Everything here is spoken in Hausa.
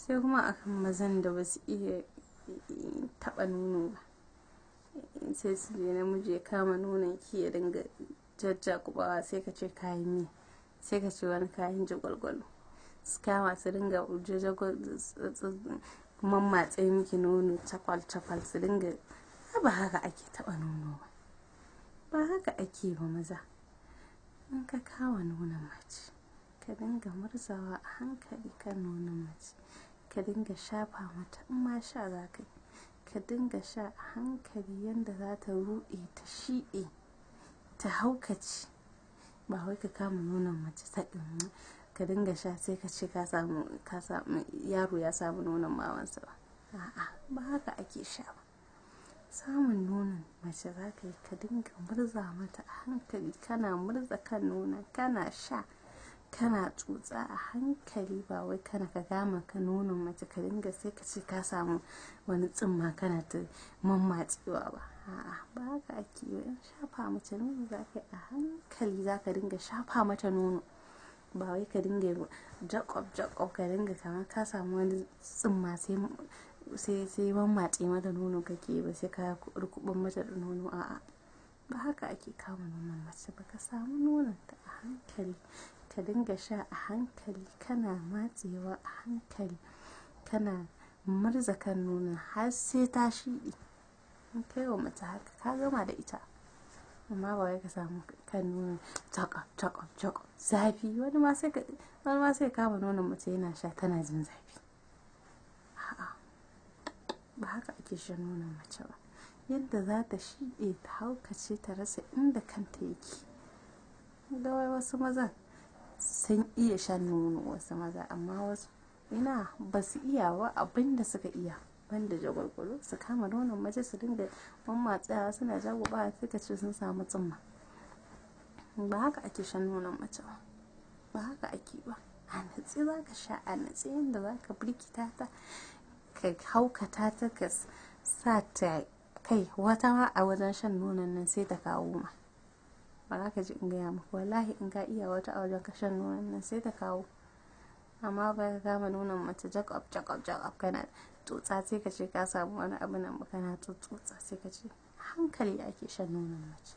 Sai kuma akan mazan da basu iya taɓa nono ba. Sai su je namiji ya kama nonon ki ya dinga jajjagubawa sai ka ce kayan miya, sai ka ce wani kayan jagwalgwalo. Su kama su dinga mammatse miki nono cakwal cakwal su dinga. Ba haka ake taɓa nono ba. Ba haka ake ba maza. In ka kama nonon mace, ka dinga murzawa a hankali kan nonon mace. Ka dinga shafa mata in ma sha za ka yi. Ka dinga sha a hankali yanda za ta ruɗe ta shiɗe, ta haukace. Ba wai ka kama nonon mace ka dinga sha sai ka ce ka samu yaro ya samu nonon mamansa ba. A'a, ba haka ake sha ba. Samun nonon mace za ka yi, ka dinga murza mata a hankali. Kana murza kan nonon, kana sha, kana tsotsa a hankali. Ba wai kana ka gama ka nonon mace ka dinga sai ka ce ka samu wani tsumma kana ta mammatsewa ba. A'a, ba haka ake yi ba. In shafa mace nono za ka yi a hankali, za ka dinga shafa mata nono. Ba wai ka dinga jakob jakob ka dinga kamar ka samu wani tsumma sai mammatse mata nono kake ba sai ka rukuban mata da nono. A'a, ba haka ake kama nonon mace ba. Ka samu nononta a hankali, ka dinga sha a hankali, kana matsewa a hankali, kana murza kan nonon har sai ta shiɗe. In kai wa mace haka ka gama da ita. Amma ba wai ka samu kan nonon cakwab cakwab cakwab zafi. Wani ma sai ka kama nonon mace yana sha tana jin zafi. A'a, ba haka ake shan nonon mace ba. Yadda za ta shiɗe ta haukace ta rasa inda kanta yake. Da wai wasu mazan sun iya shan nono, wasu maza, amma wasu ina ba su iya ba abin da suka iya. Banda jagwalgwalo su kama nonon mace su dinga mammatsawa suna jagobawa sai ka ce sun samu tsumma. Ba haka ake shan nonon mace ba. Ba haka ake ba. A natse za ka sha, a natse yanda za ka birkita ta, ka haukata ta, ka sa ta kai wata ma a wajen shan nonon nan sai ta kawo ma. Ba za ka ji in gaya maka wallahi in ka iya wata a wajen ka shan nonon nan sai ta kawo. Amma ba ka kama nonon mace jakob jakob jakob kana tsotsa sai ka ce ka samu wani abu nan ba kana tsotsa sai ka ce hankali ake shan nonon mace.